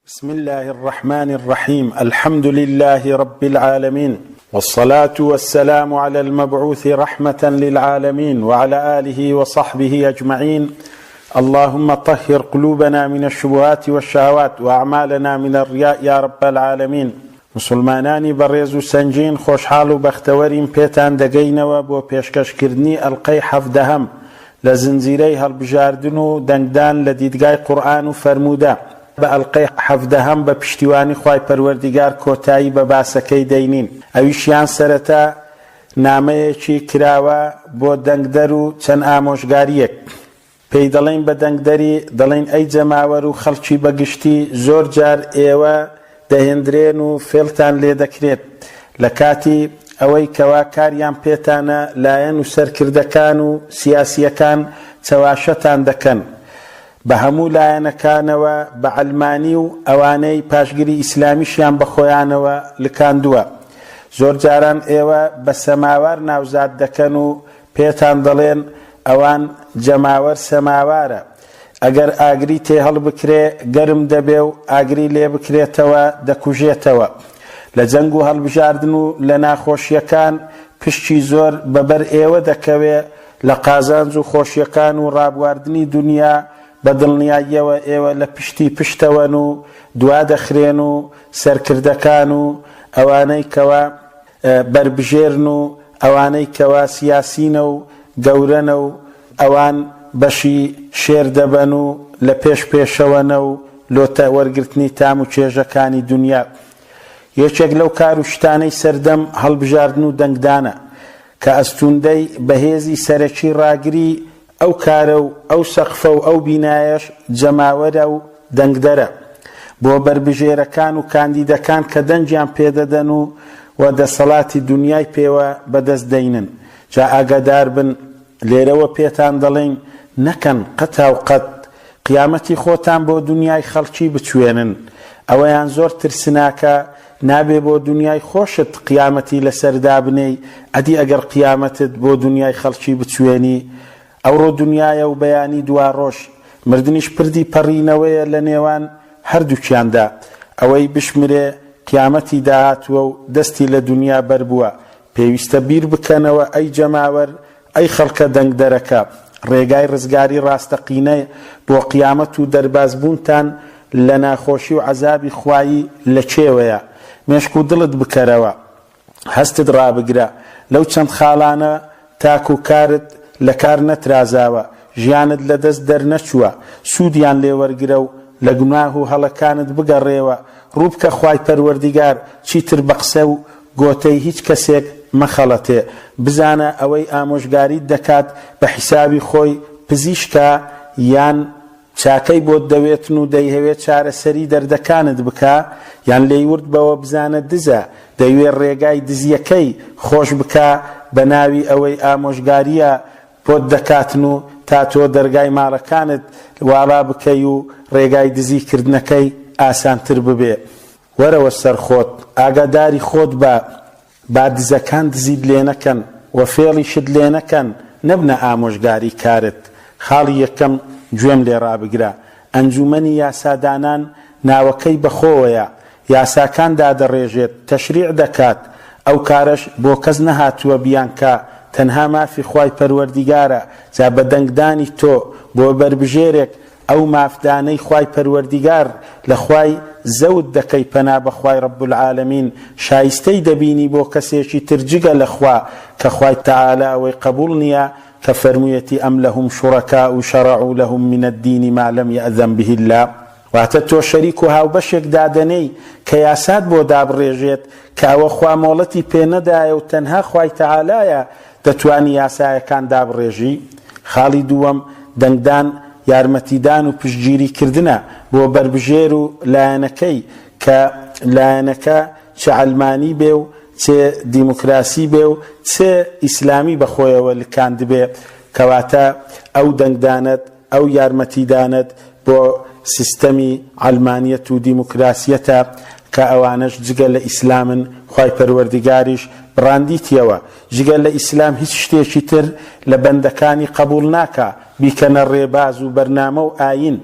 بسم اللە الرحمن الرحیم الحمد للە رب العالمین والصلاة والسلام علی المبعوث رحمة للعالمین وعلی آله وصحبه اجمعین اللهم طهر قلوبنا من الشبهات والشهوات وأعمالنا من الرياء یا رب العالمین مسوڵمانانی بەڕێز و سەنگین خۆشحاڵ و بەختەوەرین پێتان دەگەینەوە بۆ پێشکەشکردنی ئەڵقەی حەڤدەهەم لە زنجیرەی هەڵبژاردن و دەنگدان لە دیدگای قورئان و فەرموودە. بە ئەڵقەی حەڤدەهەم بە پشتیوانی خوای پەروەردیگار کۆتایی بە باسەکەی دەینین ئەویشیان سەرەتا نامەیەکی کراوە بۆ دەنگدەر و چەند ئامۆژگارییەک. پێی دەڵێین بە دەنگدەری دەڵێین ئەی جەماوەر و خەڵکی بە گشتی زۆر جار ئێوە دەهێندرێن و فێڵتان لێ دەکرێت لە کاتی ئەوەی کەوا کاریان پێتانە لایەن و سەرکردەکان و سیاسیەکان چەواشەتان دەکەن بە هەموو لایەنەکانەوە بە عەلمانی و ئەوانەی پاشگری ئیسلامیشیان بە خۆیانەوە لکاندووە زۆر جاران ئێوە بە سەماوار ناوزاد دەکەن و پێتان دەڵێن ئەوان جەماوەر سەماوارە ئەگەر ئاگری تێ هەڵبکرێ گەرم دەبێ و ئاگری لێ بکرێتەوە دەکوژێتەوە. لە جەنگ و هەڵبژاردن و لە ناخۆشیەکان پشکی زۆر بە بەر ئێوە دەکەوێ، لە قازانج و خۆشیەکان و ڕابواردنی دونیا بە دڵنیاییەوە ئێوە لە پشتی پشتەوەن و دوا دەخرێن و سەرکردەکان و ئەوانەی کەوا بەربژێرن و ئەوانەی کەوا سیاسینە و گەورەنە و ئەوان بەشی شێر دەبەن و لە پێش پێشەوەنە و لۆ وەرگرتنی تام و چێژەکانی دونیا یەکێک لەو کار و شتانەی سەردەم هەڵبژاردن و دەنگدانە کە ئەستوندەی بەهێزی سەرەکی ڕاگری ئەو کارە و ئەو سەقفە و ئەو بینایەش جەماوەرە و دەنگدەرە بۆ بەربژێرەکان و کاندیدەکان کە دەنگیان پێدەدەن و و دەسەڵاتی دونیای پێوە بەدەست دەینن جا ئاگادار بن لێرەوە پێتان دەڵێین نەکەن قەتاو قەت قیامەتی خۆتان بۆ دونیای خەڵکی بچوێنن ئەوەیان زۆر ترسناکە نابێ بۆ دونیای خۆشت قیامەتی لەسەر دابنێی ئەدی ئەگەر قیامەتت بۆ دونیای خەڵکی بچوێنی ئەوڕۆ دونیایە و بەیانی دواڕۆژ مردنیش پردی پەڕینەوەیە لە نێوان هەردووکیاندا ئەوەی بشمرێ قیامەتی داهاتووە و دەستی لە دونیا بەربووە پێویستە بیر بکەنەوە ئەی جەماوەر ئەی خەڵکە دەنگدەرەکە، ڕێگای ڕزگاری ڕاستەقینە بۆ قیامەت و دەربازبوونتان لە ناخۆشی و عەزابی خوایی لە کێوەیە؟ مێشک و دڵت بکەرەوە، هەستت ڕابگرە لەو چەند خاڵانە تاکو کارت لە کار نەترازاوە، ژیانت لە دەست دەرنەچووە، سوودیان لێ وەرگرە و لە گوناه و هەڵەکانت بگەڕێوە، ڕووبکە خوای پەروەردیگار، چیتر بە قسە و گۆتەی هیچ کەسێک مەخەڵەتێ، بزانە ئەوەی ئامۆژگاریت دەکات بە حیسابی خۆی پزیشکە یان چاکەی بۆت دەوێتن و دەیهەوێ چارەسەری دەردەکانت بکا، یان لێی ورد بەوە بزانە دزە دەیوێ ڕێگای دزیەکەی خۆش بکا بە ناوی ئەوەی ئامۆژگاریە بۆت دەکاتن و تا تۆ دەرگای ماڵەکانت واڵا بکەی و ڕێگای دزی کردنەکەی ئاسانتر ببێ. وەرەوە سەر خۆت، ئاگاداری خۆت بە، با دزەکان دزیت لێ نەکەن و فێڵیشت لێ نەکەن، نەبنە ئامۆژگاری کارت. خاڵی یەکەم گوێم لێ ڕابگرە، ئەنجوومەنی یاسادانان ناوەکەی بە خۆوەیە، یاساکان دادەڕێژێت، تەشریع دەکات، ئەو کارەش بۆ کەس نەهاتووە بیانکا، تەنها مافی خوای پەروەردیگارە، جا بە دەنگدانی تۆ بۆ بەربژێرێک ئەو مافدانەی خوای پەروەردیگار لە خوای زەوت دەکەی پەنا بە خوای رب العالمین شایستەی دەبینی بۆ کەسێکی تر جگە لە خوا کە خوای تعالی ئەوەی قبوڵ نیە کە فەرموویەتی ام لهم شرکاء شرعوا لهم من الدین ما لم یأذن به اللە واتە تۆ شەریک و هاوبەشێک دادەنێی کە یاسات بۆ دابڕێژێت کە ئەوە خوا مۆڵەتی پێ نەدایە و تەنها خوای تەعالایە دەتوانی یاسایەکان دابڕێژی؟ خاڵی دووەم، دەنگدان یارمەتیدان و پشتگیری کردنە بۆ بەربژێر و لایەنەکەی کە لایەنەکە چ عەلمانی بێ و چ دیموکراسی بێ و چ ئیسلامی بە خۆیەوە لکاندبێ کەواتە ئەو دەنگدانەت ئەو یارمەتیدانەت بۆ سیستەمی عەلمانیەت و دیموکراسیەتە کە ئەوانەش جگە لە ئیسلامن خوای پەروەردیگاریش بڕاندیتیەوە جگە لە ئیسلام هیچ شتێکی تر لە بەندەکانی قەبوڵ ناکا بیکەنە ڕێباز و بەرنامە و ئاین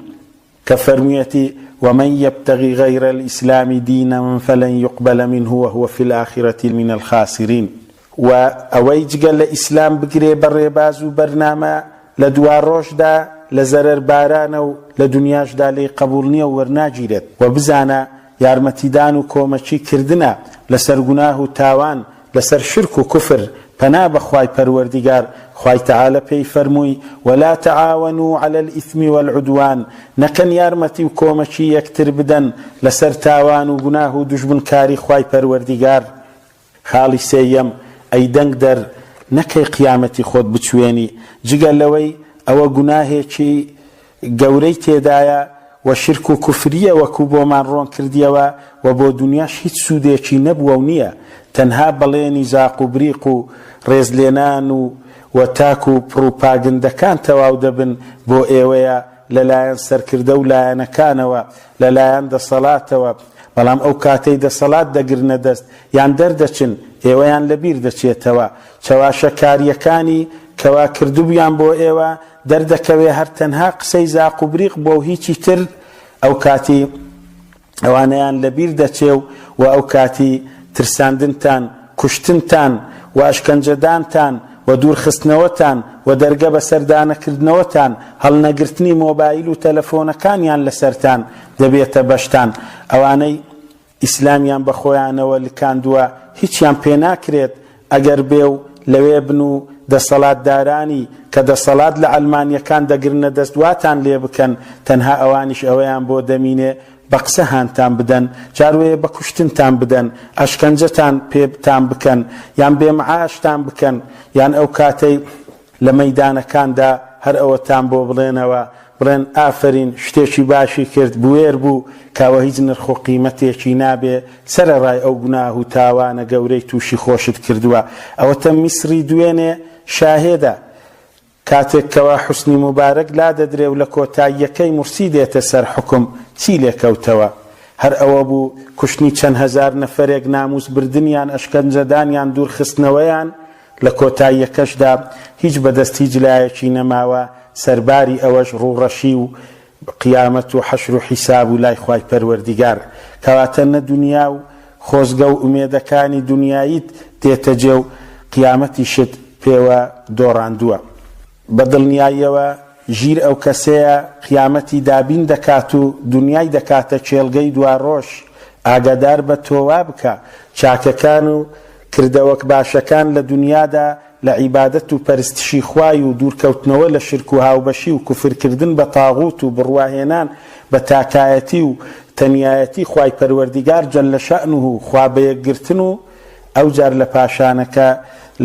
کە فەرمویەتی. ومن یبتغ غیر الاسلام دینا فلن یقبل منه وهو فی الآخرة من الخاسرین وە ئەوەی جگە لە ئیسلام بگرێ بە ڕێباز و بەرنامە لە دواڕۆژدا لە زەرەر بارانە و لە دونیاشدا لێی قەبوڵ نیە و وەرناگیرێت وە بزانە یارمەتیدان و کۆمەکی کردنە لەسەر گوناه و تاوان لەسەر شرک و کوفر پەنا بە خوای پەروەردیگار خوای تەعالە پێی فەرمووی، ولا تعاونوا علی الاثم والعدوان، نەکەن یارمەتی و کۆمەکی یەکتر بدەن لەسەر تاوان و گوناه و دوژمنکاری خوای پەروەردیگار. خاڵی سێیەم، ئەی دەنگ دەر نەکەی قیامەتی خۆت بچوێنی، جگە لەوەی ئەوە گوناهێکی گەورەی تێدایە و شرک و کوفریە وەکو بۆمان ڕۆن کردیەوە و بۆ دونیاش هیچ سودێکی نەبووە و نیە تەنها بەڵێنی زاق و بریق و ڕێزلێنان و و تاک و پڕوپاگندەکان تەواو دەبن بۆ ئێوەیە لەلایەن سەرکردە و لایەنەکانەوە لەلایەن دەسەڵاتەوە بەڵام ئەو کاتەی دەسەڵات دەگرنە دەست یان دەردەچن ئێوەیان لەبیر دەچێتەوە چەواشەکاریەکانی کەوا کردبویان بۆ ئێوە دەردەکەوێ هەر تەنها قسەی زاق و بریق بوە و هیچی تر ئەو کاتی ئەوانەیان لەبیر دەچێ و و ئەو کاتی ترساندنتان کوشتنتان و ئەشکەنجەدانتان و دوورخستنەوەتان و دەرگە بەسەر دانەکردنەوەتان هەڵنەگرتنی مۆبایل و تەلەفۆنەکانیان لەسەرتان دەبێتە بەشتان ئەوانەی ئیسلامیان بە خۆیانەوە لکاندووە هیچیان پێ ناکرێت ئەگەر بێ و لەوێ بن و دەسەڵاتدارانی کە دەسەڵات لە عەلمانیەکان دەگرنە دەست واتان لێ بکەن تەنها ئەوانیش ئەوەیان بۆ دەمینێ بە قسە هانتان بدەن جاروەیە بە کوشتنتان بدەن ئەشکەنجەتان پێ تان بکەن یان بێ معاشتان بکەن یان ئەو کاتەی لە مەیدانەکاندا هەر ئەوەتان بۆ بڵێنەوە، بڵێن ئافەرین شتێکی باشی کرد، بوێر بوو، کاوە هیچ نرخ و قیمەتێکی نابێ، سەرەڕای ئەو گوناه و تاوانە گەورەی تووشی خۆشت کردووە. ئەوەتە میسری دوێنێ شاهێدە. کاتێک کەوا حوسنی موبارەک لادەدرێ و لە کۆتاییەکەی مورسی دێتە سەر حوکم، چی لێکەوتەوە؟ هەر ئەوە بوو کوشتنی چەند هەزار نەفەرێک، نامووس بردنیان، ئەشکەنجەدانیان، دوورخستنەوەیان، لە کۆتاییەکەشدا هیچ بەدەست هیچ لایەکی نەماوە، سەرباری ئەوەش ڕووڕەشی و قیامەت و حەشر و حیساب و لای خوای پەروەردیگار. کەواتە نە دونیا و خۆزگە و ئومێدەکانی دونیاییت دێتەجێ و قیامەتیشت پێوە دۆڕاندووە. بە دڵنیاییەوە ژیر ئەو کەسەیە قیامەتی دابین دەکات و دونیای دەکاتە کێڵگەی دواڕۆژ، ئاگادار بە تۆ وا بکە چاکەکان و کردەوەک باشەکان لە دونیادا لە عیبادەت و پەرستشی خوای و دوورکەوتنەوە لە شرک و هاوبەشی و کوفرکردن بە تاغوت و بڕواهێنان بە تاکایەتی و تەنیایەتی خوای پەروەردیگار جل شأنه خوا بەیەکگرتن و ئەوجار لە پاشانەکە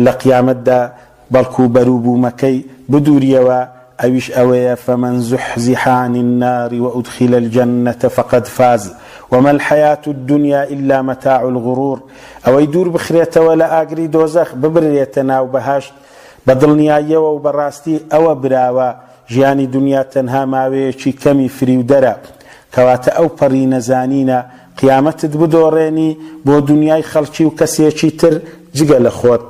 لە قیامەتدا بەڵکو بەروبوومەکەی بدووریەوە ئەویش ئەوەیە، فمن زحزح عن النار وادخل الجنە فقد فاز وما الحیاة الدنیا الا متاع الغرور، ئەوەی دوور بخرێتەوە لە ئاگری دۆزەخ ببرێتە ناو بەهەشت بە دڵنیاییەوە و بەڕاستی ئەوە براوە، ژیانی دونیا تەنها ماوەیەکی کەمی فریودەرە، کەواتە ئەو پەڕی نەزانینە قیامەتت بدۆڕێنی بۆ دونیای خەڵکی و کەسێکی تر جگە لە خۆت.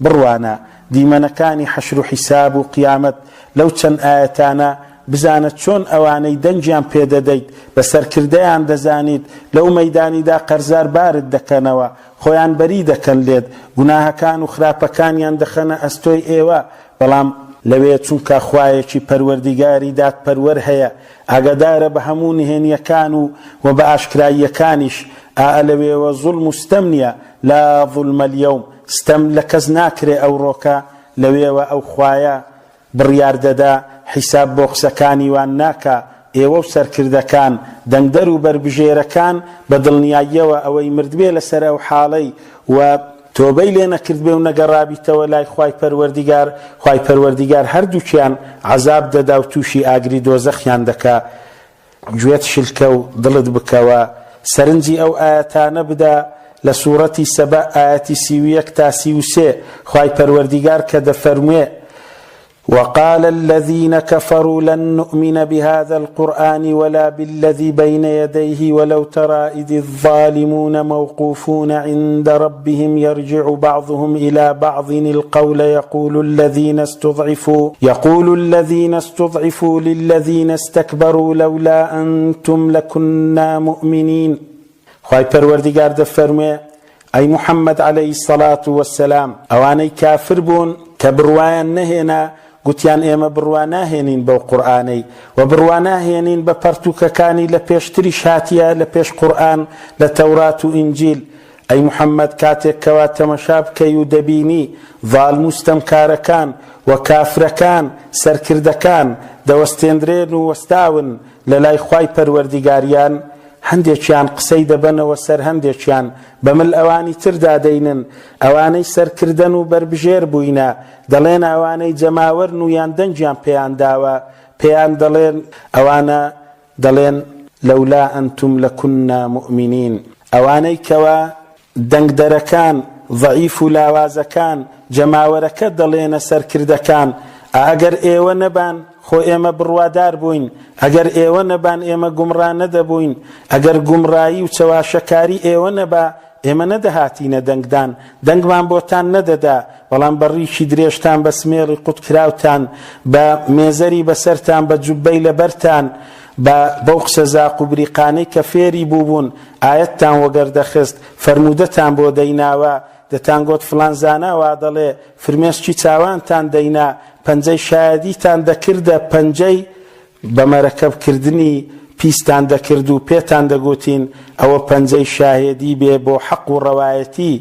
بڕوانە دیمەنەکانی حەشر و حیساب و قیامەت لەو چەند ئایەتانە بزانە چۆن ئەوانەی دەنگیان پێ دەدەیت بە سەرکردەیان دەزانیت لەو مەیدانیدا قەرزار بارت دەکەنەوە خۆیان بەری دەکەن لێت گوناهەکان و خراپەکانیان دەخەنە ئەستۆی ئێوە بەڵام لەوێ چونکە خوایەکی پەروەردیگاری دادپەروەر هەیە ئاگادارە بە هەموو نهێنیەکان و وە بە ئاشکراییەکانیش ئا لەوێوە زوڵم و ستەم نیە لا ظلم اليوم ستەم لە کەس ناکرێ ئەوڕۆکە لەوێوە ئەو خوایە بڕیار دەدا حیساب بۆ قسەکانی وان ناکا ئێوە و سەرکردەکان دەنگدەر و بەربژێرەکان بە دڵنیاییەوە ئەوەی مردبێ لەسەر ئەو حاڵەی و تۆبەی لێ نەکردبێ و نەگەڕابیتەوە لای خوای پەروەردیگار خوای پەروەردیگار هەردووکیان عەزاب دەدا و تووشی ئاگری دۆزەخیان دەکا گوێت شلکە و دڵت بکەوە سەرنجی ئەو ئایەتانە بدە لە سوڕەتی سەبەء ئایەتی 31 تا 33 خوای پەروەردیگار کە دەفەرموێ. وقال الذین کفروا لن نؤمن بهذا القرآن ولا بالذی بین یدیه ولو تری اذ الظالمون موقوفون عند ربهم یرجع بعضهم الی بعض القول یقول الذین استضعفوا یقول الذین استضعفوا للذین استکبروا لولا انتم لکنا مؤمنین. خوای پەروەردگار دەفەرموێ، ئەی محمد علیە الصلوە والسلام، ئەوانەی کافر بوون کە بڕوایان نەهێنا گوتیان ئێمە بڕوا ناهێنین بەو قورئانەی وە بڕوا ناهێنین بە پەڕتووکەکانی لە پێشتریش هاتیە لە پێش قورئان لە تەورات و ئینجیل، ئەی محمد کاتێک کەوا تەمەشا بکەی و دەبینی زاڵم و ستەمکارەکان و کافرەکان سەرکردەکان دەوەستێندرێن و وەستاون لەلای خوای پەروەردیگاریان هەندێکیان قسەی دەبەنەوە سەر هەندێکیان، بە مل ئەوانی تردا دەینن، ئەوانەی سەرکردەن و بەربژێر بووینە، دەڵێن ئەوانەی جەماوەرن و یان دەنگیان پێیان داوە، پێیان دەڵێن، ئەوانە دەڵێن، لولا انتم لکنا مؤمنین، ئەوانەی کەوا دەنگدەرەکان، زەعیف و لاوازەکان، جەماوەرەکە دەڵێنە سەرکردەکان، ئا ئەگەر ئێوە نەبان، خۆ ئێمە بڕوادار بووین، ئەگەر ئێوە نەبان ئێمە گومڕا نەدەبووین، ئەگەر گومڕایی و چەواشەکاری ئێوە نەبا، ئێمە نەدەهاتینە دەنگدان، دەنگمان بۆتان نەدەدا، بەڵام بە ڕیشی درێژتان، بە سمێڵی قوتکراوتان، بە مێزەری بەسەرتان، بە جوببەی لەبەرتان، بە بەو قسە زاق و بریقانەی کە فێری بووبوون، ئایەتتان وەگەردەخست، فەرموودەتان بۆ دەیناوە، دەتانگۆت فڵان زانا وادەڵێ، فرمێسکی چاوانتان دەینا، پەنجەی شایەدیتان دەکردە پەنجەی بە مەرەکەب کردنی پیستان دەکرد و پێتان دەگوتین ئەوە پەنجەی شاهێدی بێ بۆ حەق و ڕەوایەتی،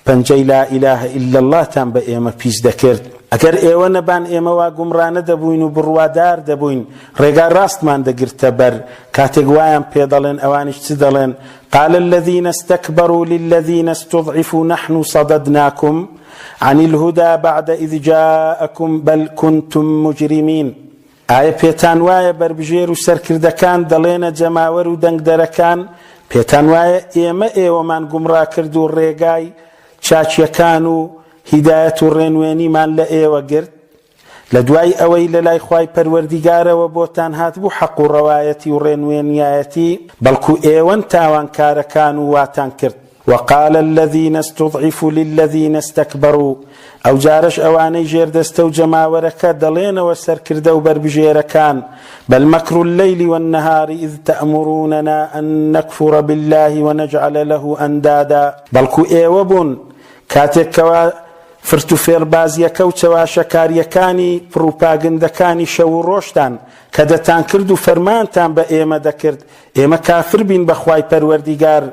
پەنجەی لا الە الا اللە تان بە ئێمە پیس دەکرد. ئەگەر ئێوە نەبان ئێمە وا گومڕا نەدەبووین و بڕوادار دەبووین، ڕێگا ڕاستمان دەگرتە بەر. کاتێک وایان پێ دەڵێن ئەوانیش چ دەڵێن، قال الذین استکبروا للذین استضعفوا نحن صددناکم عن الهدی بعد اذ جاءکم بل کنتم مجرمین. ئایا پێتان وایە بەربژێر و سەرکردەکان دەڵێنە جەماوەر و دەنگدەرەکان، پێتان وایە ئێمە ئێوەمان گومڕا کرد و ڕێگای چاکیەکان و هیدایەت و ڕێنوێنیمان لە ئێوە گرت؟ لە دوای ئەوەی لە لای خوای پەروەردیگارەوە بۆتان هاتبوو حەق و ڕەوایەتی و ڕێنوێنیایەتی، بەڵکو ئێوەن تاوانکارەکان و واتان کرد. وقال الذین استضعفوا للذین استکبروا، ئەوجارەش ئەوانەی ژێردەستە و جەماوەرەکە دەڵێنەوە سەرکردە و بەربژێرەکان، بل مکر اللیل والنهار اذ تأمروننا ان نکفر باللە ونجعل له اندادا، بەڵکو ئێوە بوون کاتێک کەوا فرتوفێڵبازیەکە و چەواشەکاریەکانی پڕوپاگندەکانی شەو و ڕۆژتان کە دەتانکرد و فەرمانتان بە ئێمە دەکرد ئێمە کافر بین بە خوای پەروەردیگار،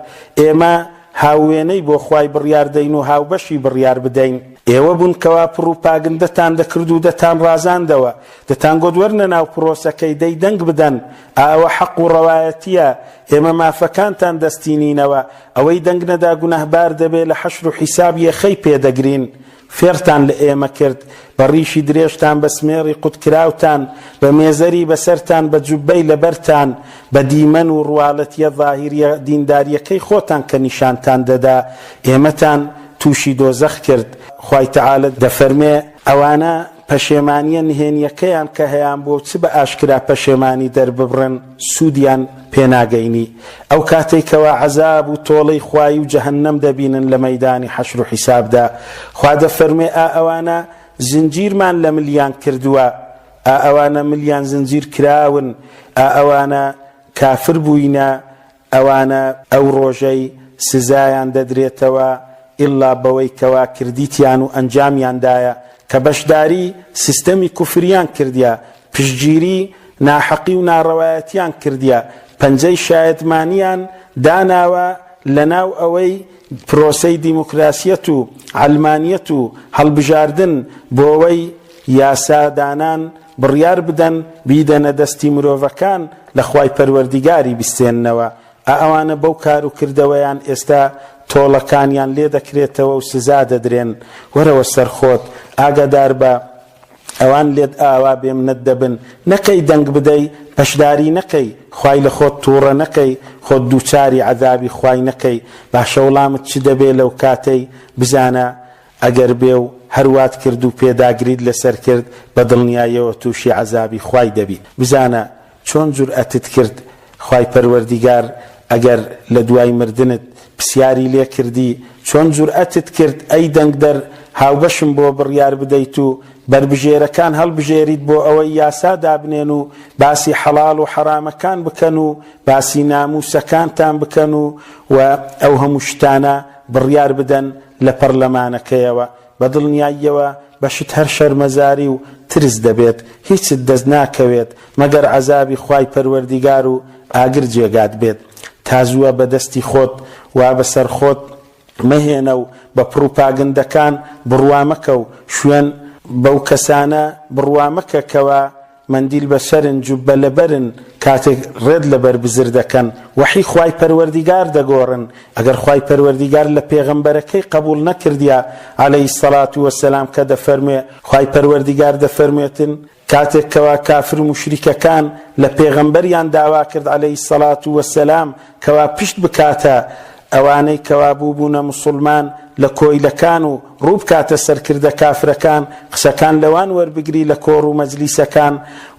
ئێمە هاووێنەی بۆ خوای بڕیار دەین و هاوبەشی بڕیار بدەین. ئێوە بوون کەوا پڕوپاگندەتان دەکرد و دەتانڕازاندەوە، دەتانگۆت وەرنە ناو پرۆسەکەی دەی دەنگ بدەن، ئا ئەوە حەق و ڕەوایەتییە، ئێمە مافەکانتان دەستینینەوە، ئەوەی دەنگ نەدا گوناهبار دەبێ لە حەشر و حیساب یەخەی پێ دەگرین. فێڕتان لە ئێمە کرد، بە ڕیشی درێژتان، بە سمێڕی قوتکراوتان، بە مێزەری بەسەرتان، بە جوببەی لەبەرتان، بە دیمەن و ڕواڵەتییە ظاهیرییە دیندارییەکەی خۆتان کە نیشانتان دەدا، ئێمەتان تووشی دۆزەخ کرد. خوای تەعالە دەفەرمێ، ئەوانە پەشێمانییە نهێنییەکەیان کە هەیانبووە و چ بە ئاشکرا پەشێمانی دەرببڕن، سوودیان پێ ناگەینی. ئەو کاتەی کەوا عەزاب و تۆڵەی خوایی و جەهەنەم دەبینن لە مەیدانی حەشر و حیسابدا، خوا دەفەرموێ، ئا ئەوانە زنجیرمان لە ملیان کردووە، ئا ئەوانە ملیان زنجیر کراون، ئا ئەوانە کافر بووینە، ئەوانە ئەو ڕۆژەی سزایان دەدرێتەوە ئیللا بەوەی کەوا کردیتیان و ئەنجامیان دایە کە بەشداری سیستەمی کوفریان کردیە پشتگیری ناحەقی و ناڕەوایەتیان کردیە پەنجەی شایەتمانیان داناوە لەناو ئەوەی پرۆسەی دیموکراسیەت و عەلمانیەت و هەڵبژاردن بۆوەی یاسا دانان بڕیار بدەن بیدەنە دەستی مرۆڤەکان لە خوای پەروەردیگاری بستێننەوە، ئا ئەوانە بەو کار و کردەوەیان ئێستا تۆڵەکانیان لێ دەکرێتەوە و سزا دەدرێن، وەرەوە سەر خۆت، ئاگاداربە ئەوان لێت ئاوا بێمنەت دەبن، نەکەی دەنگ بدەی، بەشداری نەکەی، خوای لە خۆت توڕە نەکەی، خۆت دووچاری عەزابی خوای نەکەی، باشە وڵامت چ دەبێ لەو کاتەی بزانە. ئەگەر بێ و هەر وات کرد و پێداگریت لەسەر کرد بە دڵنیاییەوە تووشی عەزابی خوای دەبی. بزانە چۆن جورئەتت کرد خوای پەروەردیگار ئەگەر لە دوای مردنت پسیاری لێ کردی چۆن جورئەتت کرد ئەی دەنگدەر هاوبەشم بۆ بڕیار بدەیت و بەربژێرەکان هەڵبژێریت بۆ ئەوەی یاسا دابنێن و باسی حەڵاڵ و حەرامەکان بکەن و باسی ناموسەکانتان بکەن و و ئەو هەموو شتانە بڕیار بدەن لە پەڕلەمانەکەیەوە بە دڵنیاییەوە بەشت هەر شەرمەزاری و ترس دەبێت هیچت دەست ناکەوێت مەگەر عەزابی خوای پەروەردیگار و ئاگر جێگات بێت تا زووە بە دەستی خۆت وا بەسەر خۆت مەهێنە و بە پڕوپاگندەکان بڕوا مەکە و شوێن بەو کەسانە بڕوا مەکە کەوا مەندیل بەسەرن جوببە لەبەرن کاتێک ڕێت لەبەر بزر دەکەن وەحی خوای پەروەردیگار دەگۆڕن ئەگەر خوای پەروەردیگار لە پێغەمبەرەکەی قبوڵ نەکردیا علیە الصلوە والسلام کە دەفەرموێ خوای پەروەردیگار دەفەرموێتن کاتێک کەوا کافر و موشریکەکان لە پێغەمبەریان داوا کرد علیە الصلوە والسلام کەوا پشت بکاتە ئەوانەی کەوا بووبوونە موسوڵمان لە کۆیلەکان و ڕوو بکاتە سەرکردە کافرەکان قسەکان لەوان وەربگری لە کۆڕ و مەجلیسەکان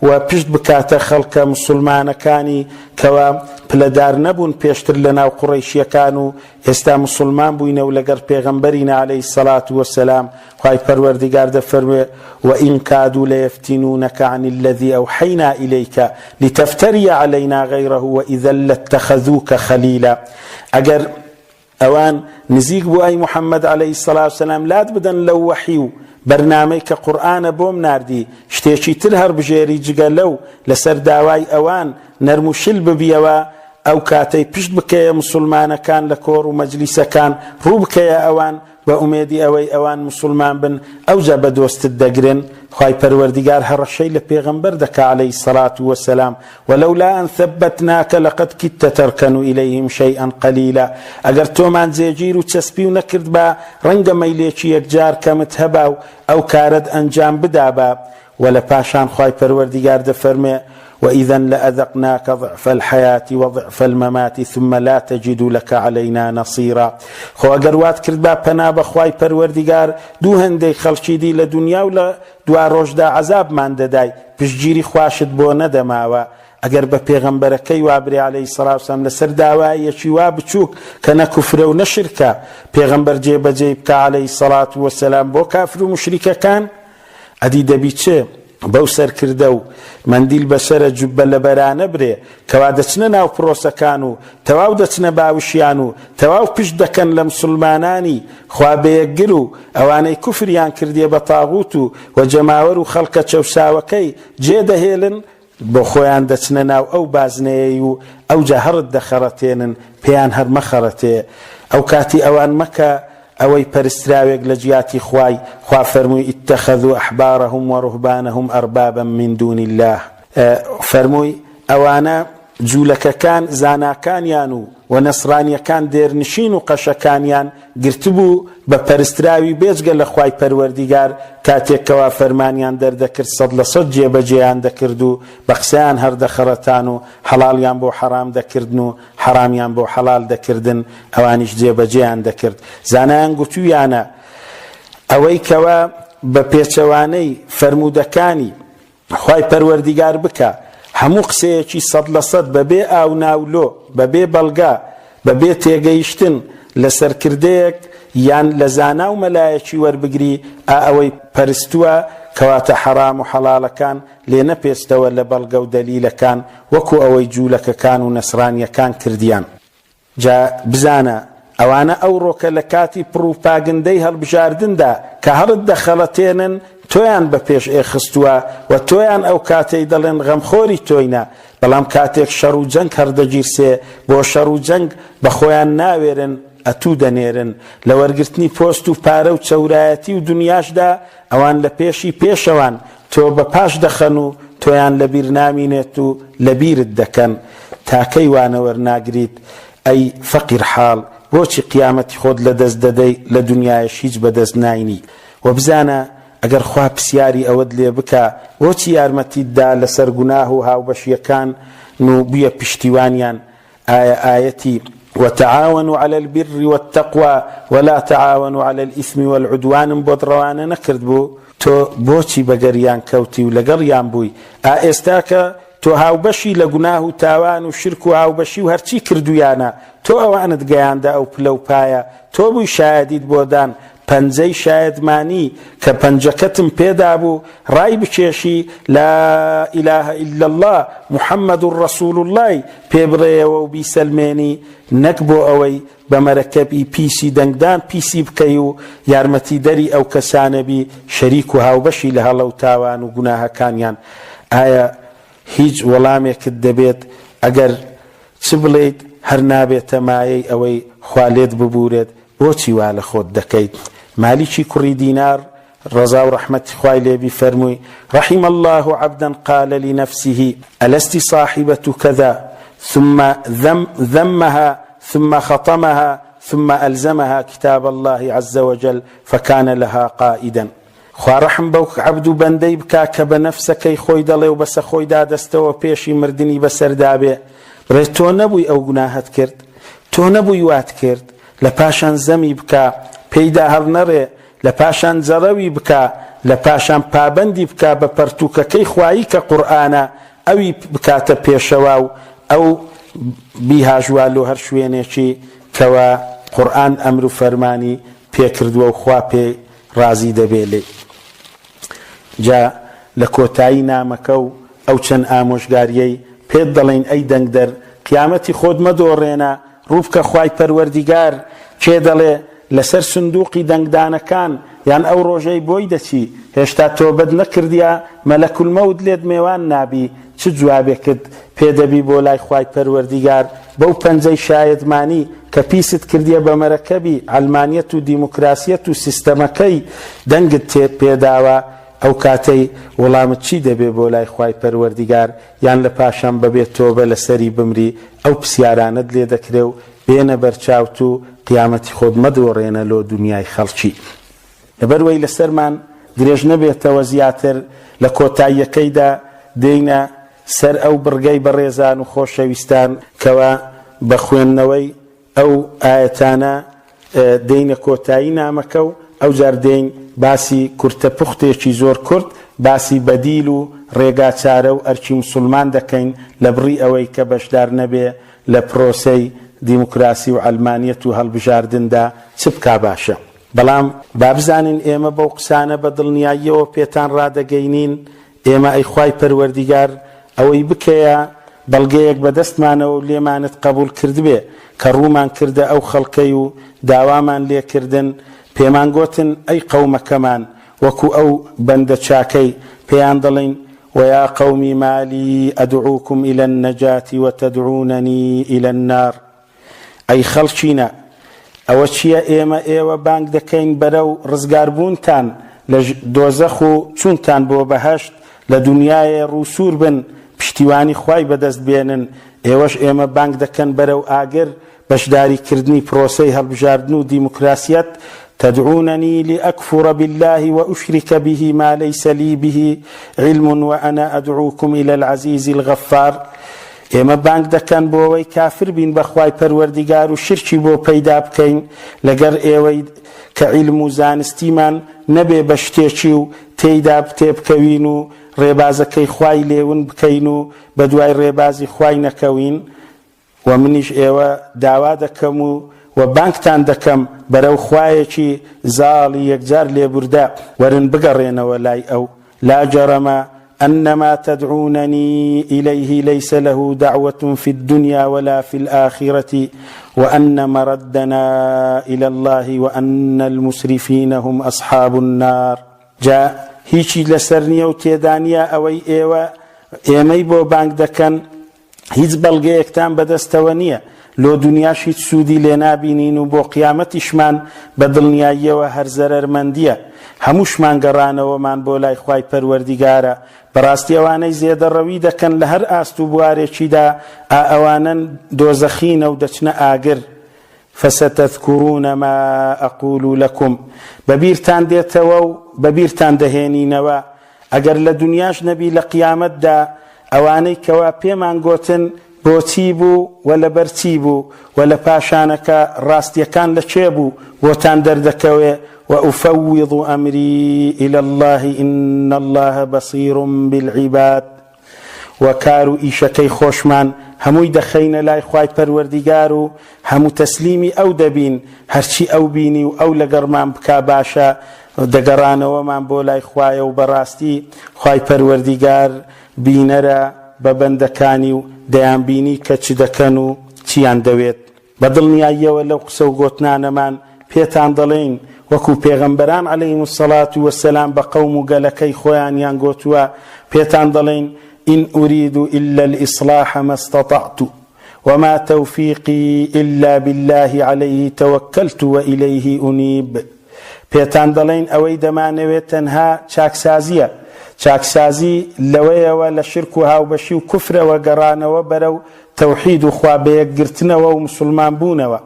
و پشت بکاتە خەڵکە موسوڵمانەکانی کەوا پلەدار نەبوون پێشتر لەناو قوڕەیشیەکان و ئێستا موسوڵمان بووینە و لەگەڵ پێغەمبەرینە علیە الصلوە والسلام خوای پەروەردگار دەفەرموێ، وَإِن كادوا لَیَفْتِنُونَکَ عَنِ الَّذِی أَوْحَیْنَا إِلَیکَ لِتَفْتَرِیَ عَلَیْنَا غَیرَهُ وَإِذًا لَاتَّخَذُوکَ خَلِیلًا ئەگەر ئەوان نزیک بوو ئەی محمد علیە الصلوة والسلام لات بدەن لەو وەحی و بەرنامەی کە قورئانە بۆم ناردی شتێکی تر هەڵبژێری جگە لەو لەسەر داوای ئەوان نەرم و شل ببیەوە ئەو کاتەی پشت بکەیە موسڵمانەکان لە کۆڕ و مەجلیسەکان ڕوو بکەیە ئەوان بە ئومێدی ئەوەی ئەوان موسوڵمان بن ئەوجا بە دۆستت دەگرن، خوای پەروەردیگار هەڕەشەی لە پێغەمبەر دەکا علیە الصلوە والسلام، ولولا ان ثبتناک لقد کدت ترکن الیهم شیئا قلیلا، ئەگەر تۆمان جێگیر و چەسپیو نەکردبا ڕەنگە مەیلێکی یەکجار کەمت هەبا و ئەو کارەت ئەنجام بدابا، وە لە پاشان خوای پەروەردیگار دەفەرموێ، وإذا لأذقناک ضعف الحیاة وضعف الممات ثم لا تجد لک علینا نصیرا خۆ ئەگەر وات کردبا پەنا بە خوای پەروەردیگار دوو هێندەی خەڵکی دی لە دونیا و لە دواڕۆژدا عەزابمان دەدای پشتگیری خواشت بۆ نەدەماوە ئەگەر بە پێغەمبەرەکەی وا برێ علیە الصلوة والسلام لەسەر داوایەکی وا بچووک کە نە کوفرە و نە شرکە پێغەمبەر جێبەجێی بکا علیە الصلوة والسلام بۆ کافر و موشریکەکان ئەدی دەبی چ بەو سەرکردە و مەندیل بەسەرە جوببە لەبەرانە برێ کەوا دەچنە ناو پرۆسەکان و تەواو دەچنە باوشیان و تەواو پشت دەکەن لە مسوڵمانانی خوا بەیەکگر و ئەوانەی کوفریان کردیە بە تاغوت و و جەماوەر و خەڵکە چەوساوەکەی جێ دەهێلن بۆ خۆیان دەچنە ناو ئەو بازنەیەی و ئەوجا هەڕت دەخەڕەتێنن، پێیان هەر مەخەڕەتێ. ئەو کاتی ئەوان مەکە ئەوەی پەرستراوێک لە جیاتی خوای، خوا فەرمووی، اتخذوا احبارهم ورهبانهم اربابا من دون اللە. فەرمووی، ئەوانە، جوولەکەکان، زاناکانیان و و نەسڕانیەکان دێرنشین و قەشەکانیان گرتبوو بە پەرستراوی بێجگە لە خوای پەروەردیگار کاتێک کەوا فەرمانیان دەردەکرد سەدلەسەد جێبەجێیان دەکرد و بە قسەیان هەردەخەڕەتان و حەڵاڵیان بۆ حەڕام دەکردن و حەڕامیان بۆ حەڵال دەکردن ئەوانیش جێبەجێیان دەکرد زانایان گوتویانە ئەوەی کەوا بە پێچەوانەی فەرموودەکانی خوای پەروەردیگار بکە هەموو قسەیەکی 100% بەبێ ئاوناولۆ بەبێ بەڵگە بەبێ تێگەیشتن لە سەرکردەیەک یان لە زانا و مەلایەکی وەربگری ئا ئەوەی پەرستووە کەواتە حەڕام و حەڵاڵەکان لێ نەپێچتەوە لە بەڵگە و دەلیلەکان وەکو ئەوەی جوولەکەکان و نەسڕانیەکان کردیان. جا بزانە ئەوانە ئەوڕۆکە لە کاتی پڕوپاگندەی هەڵبژاردندا کە هەڵت دەخەڵەتێنن تۆیان بە پێش ئێ خستووە و تۆیان ئەو کاتەی دەڵێن غەمخۆری تۆینە بەڵام کاتێک شەڕ و جەنگ هەڕدەگیرسێ بۆ شەڕ و جەنگ بە خۆیان ناوێرن ئەتوو دەنێرن لە وەرگرتنی پۆست و پارە و چەورایەتی و دونیاشدا ئەوان لە پێشی پێشەوان تۆ بە پاش دەخەن و تۆیان لە بیر نامینێت و لە بیرت دەکەن تا کەی وانە وەرناگریت ئەی فەقیر حاڵ بۆچی قیامەتی خۆت لە دەست دەدەی لە دونیایش هیچ بە دەست ناینی وە بزانە ئەگەر خوا پسیاری ئەوەت لێ بکا بۆچی یارمەتیت دا لەسەر گوناه و هاوبەشیەکان و بویە پشتیوانیان ئایا ئایەتی. وتعاونوا علی البر والتقوی ولا تعاونوا علی الاثم والعدوانم بۆت ڕەوانە نەکردبوو؟ تۆ بۆچی بەگەریان کەوتی و لەگەڵیان بووی؟ ئا ئێستاکە تۆ هاوبەشی لە گوناه و تاوان و شرک و هاوبەشی و هەرچی کردوویانە، تۆ ئەوانت گەیاندە ئەو پلە و پایە، تۆ بووی شایەدیت بۆ دان، پەنجەی شایەدمانی کە پەنجەکەتم پێدابوو ڕای بکێشی لا الە الا اللە محمد رسول اللە ی پێ بڵێیەوە و بیسەلمێنی نەک بۆ ئەوەی بە مەرەکەبی پیسی دەنگدان پیسی بکەی و یارمەتیدەری ئەو کەسانە بی شەریک و هاوبەشی لە هەڵە و تاوان و گوناهەکانیان ئایا هیچ وەڵامێکت دەبێت ئەگەر چ بڵێیت هەر نابێتە مایەی ئەوەی خوا لێت ببورێت بۆچی وا لە خۆت دەکەیت؟ مالیکی کوڕی دینار ڕەزا و ڕەحمەتی خوای لێ بی فەرمووی، رحم اللە عبدا قال لنفسه الست صاحبة کذا ثم ذمها ثم خطمها ثم الزمها کتاب اللە عز وجل فکان لها قائدا. خوا ڕەحم بەو عەبد و بەندەی بکا کە بە نەفسەکەی خۆی دەڵێ و بەسە خۆیدا دەستەوە پێشی مردنی بەسەردا بێ بڵێ تۆ نەبووی ئەو گوناهەت کرد تۆ نەبووی وات کرد لە پاشان زەمی بکا پێیدا هەڵنەڕێ لە پاشان جەڕەوی بکا لە پاشان پابەندی بکا بە پەرتووکەکەی خوایی کە قورئانە ئەوی بکاتە پێشەوا و ئەو بیهاژوا لۆ هەر شوێنێکی کەوا قورئان ئەمر و فەرمانی پێکردووە و خوا پێی ڕازی دەبێ لێی. جا لە کۆتایی نامەکە و ئەو چەند ئامۆژگاریەی پێت دەڵێین ئەی دەنگدەر قیامەتی خۆت مەدۆڕێنە ڕووبکە خوای پەروەردیگار کێ دەڵێ لەسەر سندوقی دەنگدانەکان یان ئەو ڕۆژەی بۆی دەچی هێشتا تۆبەت نەکردیە مەلەک الموت لێت مێوان نابی چ جوابێکت پێ دەبی بۆ لای خوای پەروەردیگار بەو پەنجەی شایەدمانی کە پیست کردیە بە مەرەکەبی عەلمانیەت و دیموکراسیەت و سیستەمەکەی دەنگت تێ پێداوە ئەو کاتەی وڵامت چی دەبێ بۆ لای خوای پەروەردیگار یان لە پاشان بەبێ تۆبە لەسەری بمری ئەو پسیارانەت لێ دەکرێ و بێنە بەرچاوت و قیامەتی خۆت مەدۆڕێنە لۆ دونیای خەڵکی. لەبەروەی لەسەرمان درێژ نەبێتەوە زیاتر لە کۆتاییەکەیدا دێینە سەر ئەو بڕگەی بەڕێزان و خۆشەویستان کەوا بە خوێندنەوەی ئەو ئایەتانە دێینە کۆتایی نامەکە و ئەوجار دێین باسی کورتە پوختێکی زۆر کورت باسی بەدیل و ڕێگا چارە و ئەرکی موسوڵمان دەکەین لە بڕی ئەوەی کە بەشدار نەبێ لە پرۆسەی دیموکراسی و عەلمانیەت و هەڵبژاردندا چ بکا باشە. بەڵام با بزانین ئێمە بەو قسانە بە دڵنیاییەوە پێتان ڕادەگەینین، ئێمە ئەی خوای پەروەردیگار ئەوەی بکەیە بەڵگەیەک بەدەستمانەوە و لێمانت قەبوڵ کردبێ کە ڕوومان کردە ئەو خەڵکەی و داوامان لێکردن پێمان گۆتن ئەی قەومەکەمان وەکو ئەو بەندە چاکەی پێیان دەڵێین ویا قوم ما لی ادعوکم الی النجاة وتدعوننی الی النار ئەی خەڵکینە ئەوە چییە ئێمە ئێوە بانگ دەکەین بەرەو ڕزگاربوونتان لە دۆزەخ و چوونتان بۆ بەهەشت لە دونیایێ ڕووسوور بن پشتیوانی خوای بەدەست بێنن ئێوەش ئێمە بانگ دەکەن بەرەو ئاگر بەشداری کردنی پرۆسەی هەڵبژاردن و دیموکراسیەت تدعوننی لأکفر باللە وأشرک به ما لیس لی به علم وأنا أدعوکم الی العزیز الغفار ئێمە بانگ دەکەن بۆ ئەوەی کافر بین بە خوای پەروەردیگار و شرکی بۆ پەیدا بکەین لەگەر ئێوەی کە عیلم و زانستیمان نەبێ بە شتێکی و تێیدا تێبکەوین و ڕێبازەکەی خوای لێ ون بکەین و بەدوای ڕێبازی خوای نەکەوین وە منیش ئێوە داوا دەکەم و وە بانگتان دەکەم بەرەو خوایەکی زاڵی یەکجار لێبوردە وەرن بگەڕێنەوە لای ئەو لا جرم ان ما تدعوننی الیه لیس له دعوة فی الدنیا ولا فی الآخرة وان مردنا الی اللە وان المسرفین هم اصحاب النار جا هیچی لەسەر نیە و تێدا نیە ئەوەی ئێوە ئێمەی بۆ بانگ دەکەن هیچ بەڵگەیەکتان بەدەستەوە نییە، لۆ دونیاش هیچ سوودی لێ نابینین و بۆ قیامەتیشمان بە دڵنیاییەوە هەر زەرەرمەندییە. هەمووشمان گەڕانەوەمان بۆ لای خوای پەروەردیگارە. بەڕاستی ئەوانەی زێدەڕەوی دەکەن لە هەر ئاست و بوارێکیدا، ئا ئەوانەن دۆزەخینە و دەچنە ئاگر. فستذکرون ما اقول لکم، بەبیرتان دێتەوە و بەبیرتان دەهێنینەوە، ئەگەر لە دونیاش نەبی لە قیامەتدا ئەوانەی کەوا پێمان گۆتن بۆچی بوو و لەبەر چی بوو و لە پاشانەکە ڕاستیەکان لە کێ بوو بۆتان دەردەکەوێ وأفوض أمري إلى الله إن الله بصير بالعباد و کار و ئیشەکەی خۆشمان هەمووی دەخەینە لای خوای پەروەردیگار و هەموو تەسلیمی ئەو دەبین هەرچی ئەو بینی و ئەو لەگەڕمان بکا باشە دەگەڕانەوەمان بۆ لای خوایە و بەڕاستی خوای پەروەردیگار بینەرە بە بەندەکانی و دەیانبینی کە چ دەکەن و چیان دەوێت. بە دڵنیاییەوە لەو قسە و گۆتنانەمان پێتان دەڵێین، وەکو پێغەمبەران علیهم الصلوة والسلام بە قەوم و گەلەکەی خۆیانیان گۆتووە، پێتان دەڵێین، ان ارید الا الاصلاح ما استطعت وما توفیقی الا باللە علیه توکلت والیه انیب. پێتان دەڵێین ئەوەی دەمانەوێت تەنها چاکسازییە، چاکسازی لەوەیەوە لە شرک و هاوبەشی و کوفرەوە گەڕانەوە بەرەو تەوحید و خوا بەیەکگرتنەوە و موسڵمان بوونەوە،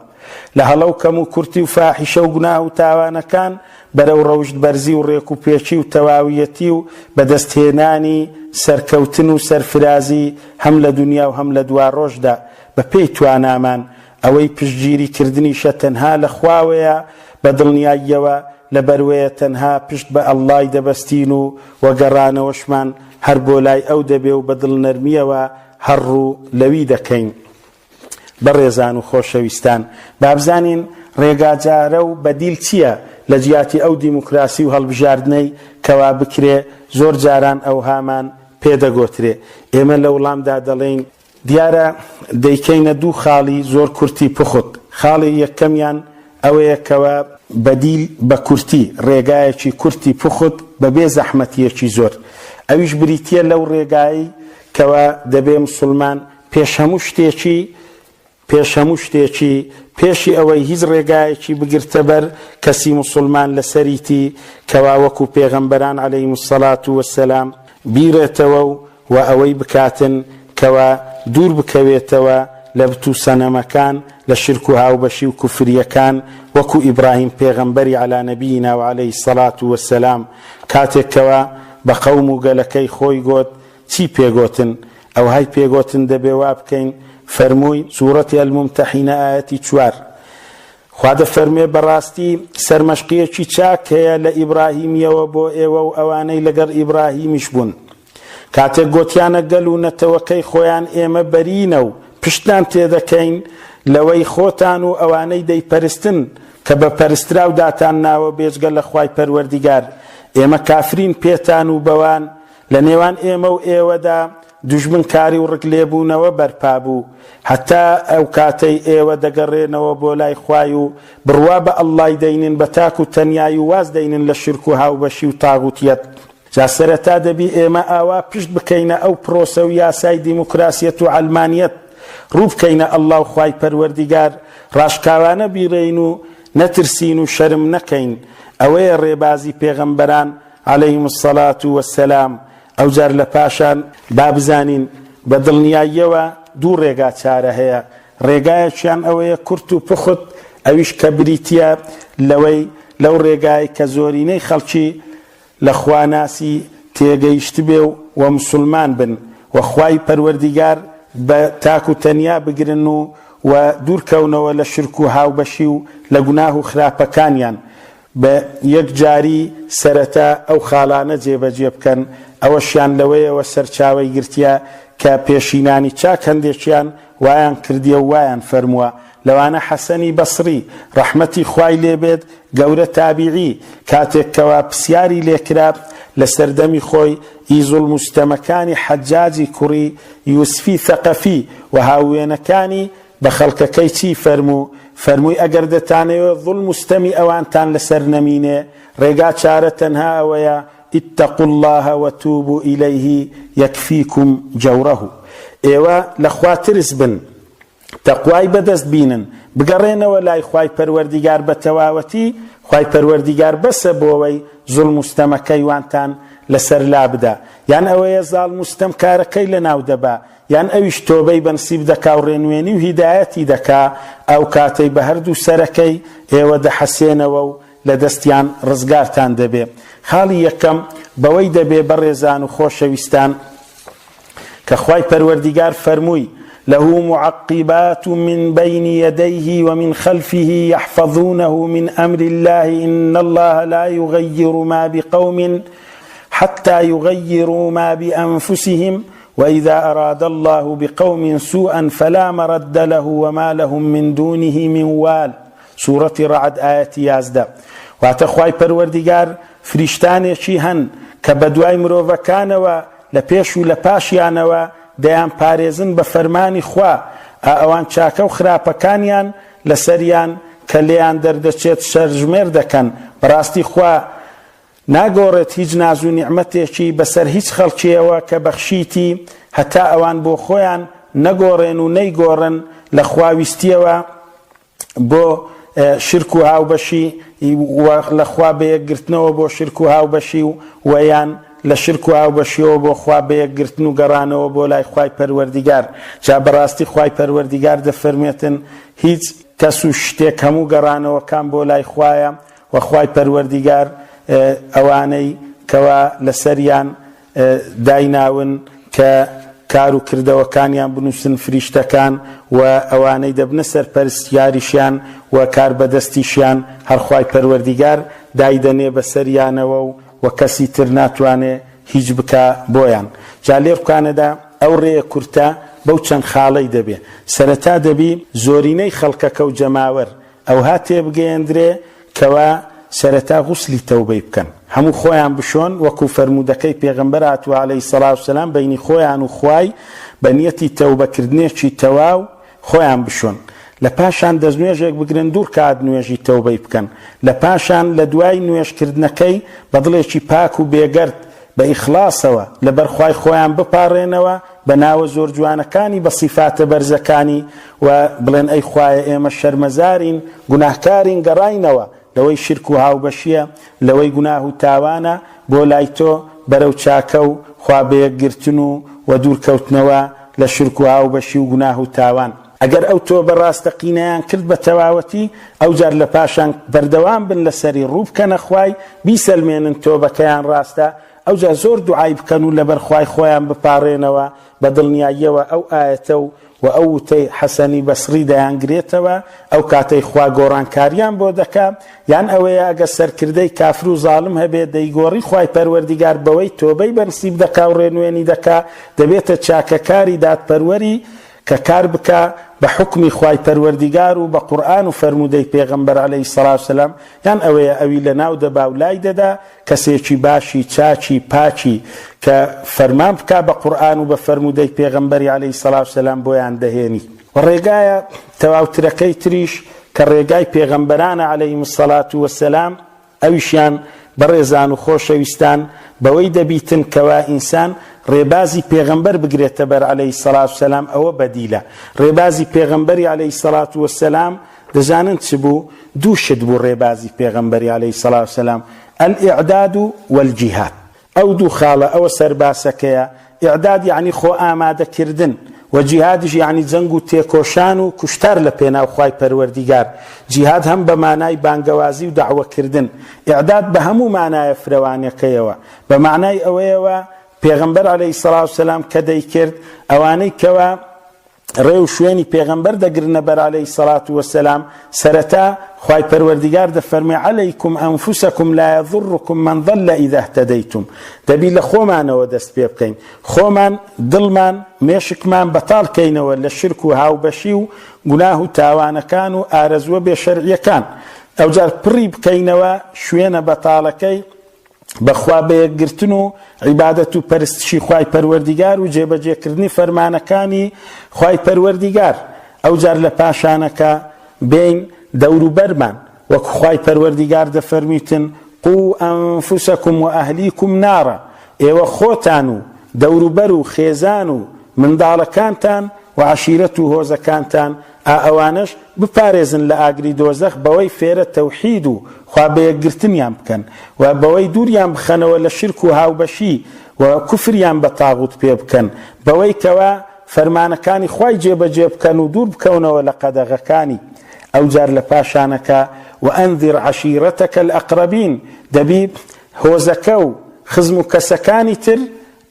لە هەڵە و کەموکورتی و فاحیشە و گوناه و تاوانەکان بەرەو ڕەوشت بەرزی و ڕێکوپێکی و تەواویەتی و بەدەستهێنانی سەرکەوتن و سەرفرازی هەم لە دونیا و هەم لە دواڕۆژدا بەپێی توانامان ئەوەی پشتگیری کردنیشە تەنها لە خواوەیە بە دڵنیاییەوە لەبەروەیە تەنها پشت بە اللە ی دەبەستین و وە گەڕانەوەشمان هەر بۆ لای ئەو دەبێ و بە دڵنەرمیەوە هەر ڕوو لەوی دەکەین. بەڕێزان و خۆشەویستان بابزانین ڕێگاجارە و بەدیل چیە لە جیاتی ئەو دیموکراسی و هەڵبژاردنەی کەوا بکرێ زۆر جاران ئەوهامان پێ دەگۆترێ ئێمە لە وڵامدا دەڵێین دیارە دەیکەینە دوو خاڵی زۆر کورتی پوخت، خاڵی یەکەمیان ئەوەیە کەوا بەدیل بە کورتی، ڕێگایەکی کورتی پوخت بە بێ زەحمەتییەکی زۆر، ئەویش بریتییە لەو ڕێگایەی کەوا دەبێ موسڵمان پێش هەموو شتێکی پێش هەموو شتێکی پێشی ئەوەی هیچ ڕێگایەکی بگرتە بەر کەسی موسڵمان لەسەریتی کەوا وەکو پێغەمبەران علیهم الصلوة والسلام بیڕێتەوە و وە ئەوەی بکاتن کەوا دوور بکەوێتەوە لە بت و سەنەمەکان لە شرک و هاوبەشی و کوفریەکان وەکو ئیبراهیم پێغەمبەری علی نبینا و علیه الصلوة والسلام کاتێک کەوا بە قەوم و گەلەکەی خۆی گۆت چی پێگۆتن ئەوهای پێگۆتن دەبێ وابکەین فەرمووی، سورەتی الممتحنە ئایەتی چوار، خوا دەفەرموێ، بەڕاستی سەرمەشقیەکی چاک هەیە لە ئیبراهیمیەوە بۆ ئێوە و ئەوانەی لەگەڵ ئیبراهیمیش بوون کاتێک گۆتیانە گەل و نەتەوەکەی خۆیان ئێمە بەرینە و پشتتان تێدەکەین لەوەی خۆتان و ئەوانەی دەیپەرستن کە بە پەرستراو داتان ناوە بێجگە لە خوای پەروەردیگار ئێمە کافرین پێتان و بەوان لە نێوان ئێمە و ئێوەدا دوژمنکاری و ڕکلێبوونەوە بەرپا بوو، هەتا ئەو کاتەی ئێوە دەگەڕێنەوە بۆ لای خوای و بڕوا بە اللە ی دەینن بە تاک و تەنیای و واز دەینن لە شیرک و هاوبەشی و تاغوتیەت. جا سەرەتا دەبی ئێمە ئاوا پشت بکەینە ئەو پرۆسە و یاسای دیموکراسیەت و عەلمانیەت، ڕوو بکەینە اللە و خوای پەروەردیگار، ڕاشکاوانە بیڵێین و نەترسین و شەرم نەکەین، ئەوەیە ڕێبازی پێغەمبەران علیهم الصلوة والسلام، ئەوجار لە پاشان با بزانین بە دڵنیاییەوە دوو ڕێگا چارە هەیە، ڕێگایەکیان ئەوەیە کورت و پوخت ئەویش کە بریتیە لەوەی لەو ڕێگای کە زۆرینەی خەڵکی لە خواناسی تێگەیشتبێ و وە موسڵمان بن و خوای پەروەردیگار بە تاک و تەنیا بگرن و وە دوورکەونەوە لە شرک و هاوبەشی و لە گوناه و خراپەکانیان بە یەکجاری سەرەتا ئەو خاڵانە جێبەجێ بکەن، ئەوەشیان لەوەیەوە سەرچاوەی گرتیە کە پێشینانی چاک هەندێکیان وایان کردیە و وایان فەرمووە، لەوانە حەسەنی بەسڕی، ڕەحمەتی خوای لێ بێت، گەورە تابیعی، کاتێک کەوا پسیاری لێ کرا لە سەردەمی خۆی ی زوڵم و ستەمەکانی حەجاجی کوڕی یوسفی ثەقەفی و هاووێنەکانی بە خەڵکەکەی چی فەرموو؟ فەرمووی ئەگەر دەتانەوێ زوڵم و ستەمی ئەوانتان لەسەر نەمینێ، ڕێگا چارە تەنها ئەوەیە، اتقوا اللە وتوبوا الیه یکفیکم جوره، ئێوە لە خوا ترس بن، تەقوای بەدەست بینن، بگەڕێنەوە لای خوای پەروەردیگار بە تەواوەتی، خوای پەروەردیگار بەسە بۆوەی زوڵم و ستەمەکەی وانتان لەسەر لابدا، یان ئەوەیە زاڵم و ستەمکارەکەی لەناو دەبا، یان ئەویش تۆبەی بەنسیب دەکا و ڕێنوێنی و هیدایەتی دەکا، ئەو کاتەی بە هەردوو سەرەکەی ئێوە دەحەسێنەوە و لە دەستیان ڕزگارتان دەبێ. خاڵی یەکەم، بەوەی دەبێ بەڕێزان و خۆشەویستان کە خوای پەروەردیگار فەرمووی، له معقبات من بين يديه ومن خلفه يحفظونه من أمر الله إن الله لا يغير ما بقوم حتى يغيروا ما بأنفسهم وإذا أراد الله بقوم سوءا فلا مرد له وما لهم من دونه من وال سورەتی ڕەعد ئایەتی 11. واتە خوای پەروەردیگار فریشتانێکی هەن کە بەدوای مرۆڤەکانەوە لە پێش و لە پاشیانەوە دەیانپارێزن بە فەرمانی خوا، ئا ئەوان چاکە و خراپەکانیان لەسەریان کە لێیان دەردەچێت سەرژمێر دەکەن، بەڕاستی خوا ناگۆڕێت هیچ ناز و نیعمەتێکی بەسەر هیچ خەڵکیەوە کە بەخشیتی هەتا ئەوان بۆ خۆیان نەگۆڕێن و نەیگۆڕن لە خواویستیەوە بۆ شرک و هاوبەشی و لە خوا بەیەکگرتنەوە بۆ شرک و هاوبەشی و وە یان لە شرک و هاوبەشیەوە بۆ خوا بەیەکگرتن و گەڕانەوە بۆ لای خوای پەروەردیگار. جا بەڕاستی خوای پەروەردیگار دەفەرموێتن هیچ کەس و شتێک هەموو گەڕانەوەکان بۆ لای خوایە و خوای پەروەردیگار ئەوانەی کەوا لەسەریان دایناون کە کار و کردەوەکانیان بنووسن فریشتەکان و ئەوانەی دەبنە سەرپەرستیاریشیان و کاربەدەستیشیان هەر خوای پەروەردیگار دایدەنێ بەسەریانەوە و و کەسی تر ناتوانێ هیچ بکا بۆیان. جا لێرکانەدا ئەو ڕێیە کورتە بەو چەند خاڵەی دەبێ. سەرەتا دەبی زۆرینەی خەڵکەکە و جەماوەر ئەوها تێبگەیەندرێ کەوا سەرەتا غوسلی تەوبەی بکەن هەموو خۆیان بشۆن وەکو فەرموودەکەی پێغەمبەر هاتووە علیە الصلوە والسلام بەینی خۆیان و خوای بە نیەتی تەوبە کردنێکی تەواو خۆیان بشۆن لە پاشان دەستنوێژێک بگرن دوو ڕکات نوێژی تەوبەی بکەن لە پاشان لە دوای نوێژ کردنەکەی بە دڵێکی پاک و بێگەرد بە ئیخڵاسەوە لەبەر خوای خۆیان بپاڕێنەوە بە ناوە زۆر جوانەکانی بە سیفاتە بەرزەکانی و بڵێن ئەی خوایە ئێمە شەرمەزارین گوناهکارین گەڕاینەوە لەوەی شیرک و هاوبەشیە لەوەی گوناه و تاوانە بۆ لای تۆ بەرەو چاکە و خوا بەیەکگرتن و وە دوور کەوتنەوە لە شیرک و هاوبەشی و گوناه و تاوان. ئەگەر ئەو تۆبە ڕاستەقینەیان کرد بە تەواوەتی ئەوجار لە پاشان بەردەوام بن لەسەری ڕوو بکەنە خوای بیسەلمێنن تۆبەکەیان ڕاستە ئەوجا زۆر دوعای بکەن و لەبەر خوای خۆیان بپاڕێنەوە بە دڵنیاییەوە ئەو ئایەتە و و ئەو وتەی حەسەنی بەسڕی دەیانگرێتەوە ئەو کاتەی خوا گۆڕانکاریان بۆ دەکا یان ئەوەیە ئەگەر سەرکردەی کافر و زاڵم هەبێ دەیگۆڕی خوای پەروەردیگار بەوەی تۆبەی بەنسیب دەکا و ڕێنوێنی دەکا دەبێتە چاکەکاری دادپەروەری کە کار بکا بە حوکمی خوای پەروەردیگار و بە قورئان و فەرموودەی پێغەمبەر علیە الصلوە والسلام یان ئەوەیە ئەوی لەناو دەبا و لای دەدا کەسێکی باشی چاکی پاکی کە فەرمان بکا بە قورئان و بە فەرموودەی پێغەمبەری علیە الصلوە والسلام بۆیان دەهێنی. وە ڕێگایە تەواوترەکەی تریش کە ڕێگای پێغەمبەرانە علیهم الصلوە والسلام ئەویشیان بەڕێزان و خۆشەویستان بەوەی دەبیتن کەوا ئینسان ڕێبازی پێغەمبەر بگرێتە بەر علیە الصلوە والسلام ئەوە بەدیلە ڕێبازی پێغەمبەری علیە الصلوە والسلام دەزانن چ بوو؟ دوو شت بوو ڕێبازی پێغەمبەری علیە الصلوە والسلام الاعداد والجهاد ئەو دوو خاڵە ئەوە سەرباسەکەیە، ئیعداد یەعنی خۆ ئامادە کردن، وە جیهادیش یەعنی جەنگ و تێکۆشان و کوشتار لە پێناو خوای پەروەردیگار، جیهاد هەم بە مانای بانگەوازی و دەعوە کردن، ئیعداد بە هەموو مانایە فرەوانەکەیەوە، بە مانای ئەوەیەوە پێغەمبەر علیە الصلوە والسلام کە دەیکرد ئەوانەی کەوا ڕێ و شوێنی پێغەمبەر دەگرنە بەر علیە الصلوە والسلام سەرەتا خوای پەروەردگار دەفەرمێ علیکم انفسکم لا یضرکم من ضل اذا اهتدیتم دەبی لە خۆمانەوە دەست پێ بکەین خۆمان دڵمان مێشکمان بەتاڵ کەینەوە لە شرک و هاوبەشی و گوناه و تاوانەکان و ئارەزووە بێ شەرعیەکان ئەوجار پڕی بکەینەوە شوێنە بەتاڵەکەی بە خوا بەیەکگرتن و عیبادەت و پەرستشی خوای پەروەردیگار و جێبەجێکردنی فەرمانەکانی خوای پەروەردیگار ئەوجار لە پاشانەکە بێین دەوروبەرمان وەک خوای پەروەردیگار دەفەرمیتن قو ئەنفسکم و ئەهلیکم نارا ئێوە خۆتان و دەوروبەر و خێزان و منداڵەکانتان و عەشیرەت و هۆزەکانتان ئا ئەوانەش بپارێزن لە ئاگری دۆزەخ بەوەی فێرە تەوحید و خوا بەیەکگرتنیان بکەن و بەوەی دووریان بخەنەوە لە شیرک و هاوبەشی و کوفریان بە تاغوت پێ بکەن بەوەی کەوا فەرمانەکانی خوای جێبەجێ بکەن و دوور بکەونەوە لە قەدەغەکانی ئەوجار لە پاشانەکە وأنذر عشیرتک الأقربین دەبی هۆزەکە و خزم و کەسەکانی تر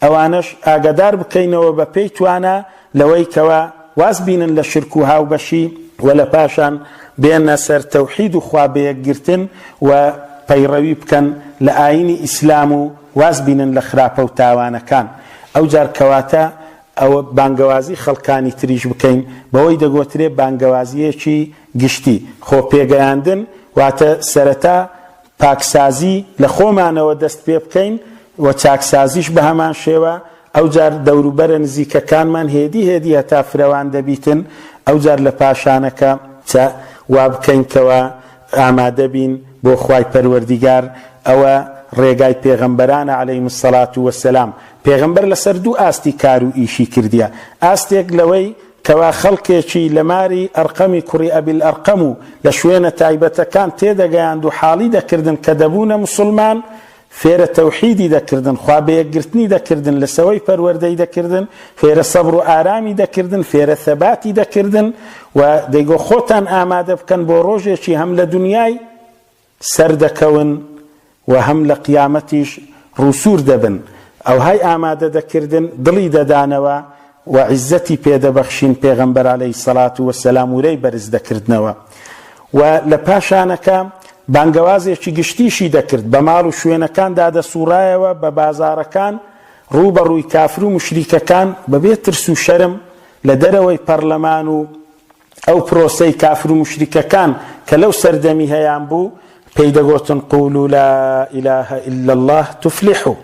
ئەوانەش ئاگادار بکەینەوە بە پێی توانا لەوەی کەوا. واز بینن لە شرک و هاوبەشی و لە پاشان بێنە سەر تەوحید و خوا بەیەکگرتن و پەیڕەوی بکەن لە ئاینی ئیسلام و واز بینن لە خراپە و تاوانەکان. ئەوجار کەواتە ئەوە بانگەوازی خەڵکانی تریش بکەین بەوەی دەگۆترێ بانگەوازییەکی گشتی، خۆ پێگەیاندن، واتە سەرەتا پاکسازی لە خۆمانەوە دەست پێ بکەین و چاکسازیش بە هەمان شێوە، ئەوجار دەوروبەرە نزیکەکانمان هێدی هێدی هەتا فرەوان دەبیتن، ئەوجار لە پاشانەکە چە وا بکەین کەوا ئامادە بین بۆ خوای پەروەردیگار، ئەوە ڕێگای پێغەمبەرانە علیهم الصلوة والسلام، پێغەمبەر لەسەر دوو ئاستی کار و ئیشی کردیە، ئاستێک لەوەی کەوا خەڵکێکی لە ماری ئەرقەمی کوڕی ئەبی الئەرقەم و لە شوێنە تایبەتەکان تێدەگەیاند و حاڵی دەکردن کە دەبوونە موسڵمان، فێرە تەوحیدی دەکردن، خوا بەیەکگرتنی دەکردن، لەسەوەی پەروەردەی دەکردن، فێرە سەبر و ئارامی دەکردن، فێرە ثەباتی دەکردن و دەیگۆ خۆتان ئامادە بکەن بۆ ڕۆژێکی هەم لە دونیای سەردەکەون و هەم لە قیامەتیش ڕووسوور دەبن، ئەوهای ئامادە دەکردن، دڵی دەدانەوە و عیززەتی پێ دەبەخشین، پێغەمبەر علیە الصلوە و السلام ورەی بەرز دەکردنەوە و لە پاشانەکە بانگەوازێکی گشتیشی دەکرد، بە ماڵ و شوێنەکاندا دەسوڕایەوە، بە بازاڕەکان ڕوو بە ڕووی کافر و موشریکەکان بەبێ ترس و شەرم لە دەرەوەی پەڕلەمان و ئەو پرۆسەی کافر و موشریکەکان کە لەو سەردەمی هەیان بوو پێی دەگۆتن قولوا لا اله الا اللە تفلحوا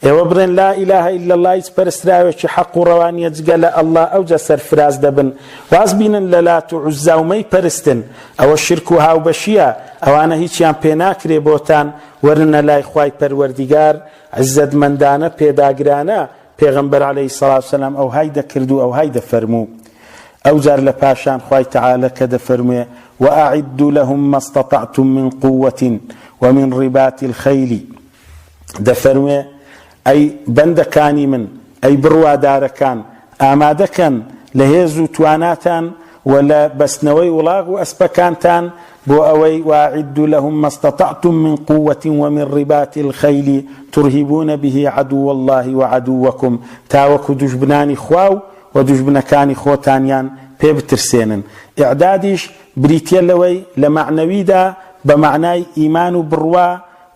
ئێوە بڵێن لا اله الا اللە هیچ پەرستراوێکی حەق و ڕەوا نییە جگە لە اللە ئەوجا سەرفراز دەبن واز بینن لە لات و عوزا و مەی پەرستن ئەوە شرک و هاوبەشییە ئەوانە هیچیان پێ ناکرێ بۆتان وەرنە لای خوای پەروەردیگار عزەتمەندانە پێداگرانە پێغەمبەر علیە الصلوە والسلام ئەوهای دەکرد و ئەوهای دەفەرموو، ئەوجار لە پاشان خوای تعالی کە دەفەرموێ، وأعدوا لهم ما استطعتم من قوة ومن رباط الخیل، دەفەرموێ، ئەی بەندەکانی من، ئەی بڕوادارەکان، ئامادە کەن لە هێز و تواناتان و لە بەستنەوەی وڵاغ و ئەسپەکانتان بۆ ئەوەی، واعدوا لهم ما استطعتم من قوة ومن رباط الخیل ترهبون به عدو اللە وعدوکم، تاوەکو دوژبنانی خوا و و دوژمنەکانی خۆتانیان پێ بترسێنن. ئیعدادیش بریتیە لەوەی لە مەعنەویدا بە مەعنای ئیمان و بڕوا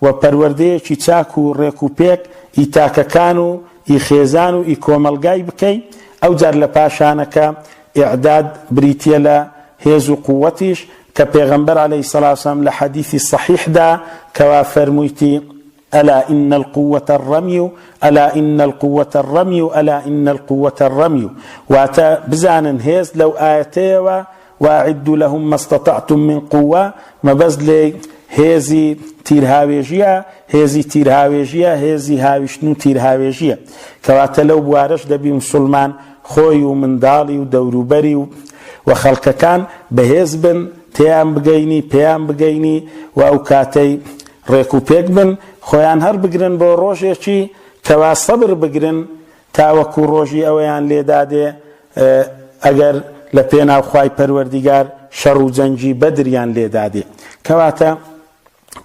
و پەروەردەیەکی چاک و ڕێک و پێک ی تاکەکان و ی خێزان و ی کۆمەڵگای بکەی، ئەوجار لە پاشانەکە ئیعداد بریتیە لە هێز و قوەتیش کە پێغەمبەر علیە الصلوە والسلام لە حەدیثی صحیحدا کەوا فەرموویتی، الا ان القوة الرمی الا ان القوة الرمی الا ان القوة الرمی، واتە، بزانن هێز لەو ئایەتەیەوە واعدوا لهم ما استطعتم من قوە، مەبەست لێی هێزی تیرهاوێژییە، هێزی تیرهاوێژییە، هێزی هاویشتن و تیرهاوێژییە. کەواتە لەو بوارەش دەبی موسوڵمان خۆی و منداڵی و دەوروبەری و و خەڵکەکان بەهێز بن، تێیان بگەینی، پێیان بگەینی و ئەو کاتەی ڕێک و پێک بن، خۆیان هەڵبگرن بۆ ڕۆژێکی کەوا سەبر بگرن، تاوەکو ڕۆژی ئەوەیان لێدادێ ئەگەر لە پێناو خوای پەروەردیگار شەڕ و جەنگی بەدریان لێدادێ. کەواتە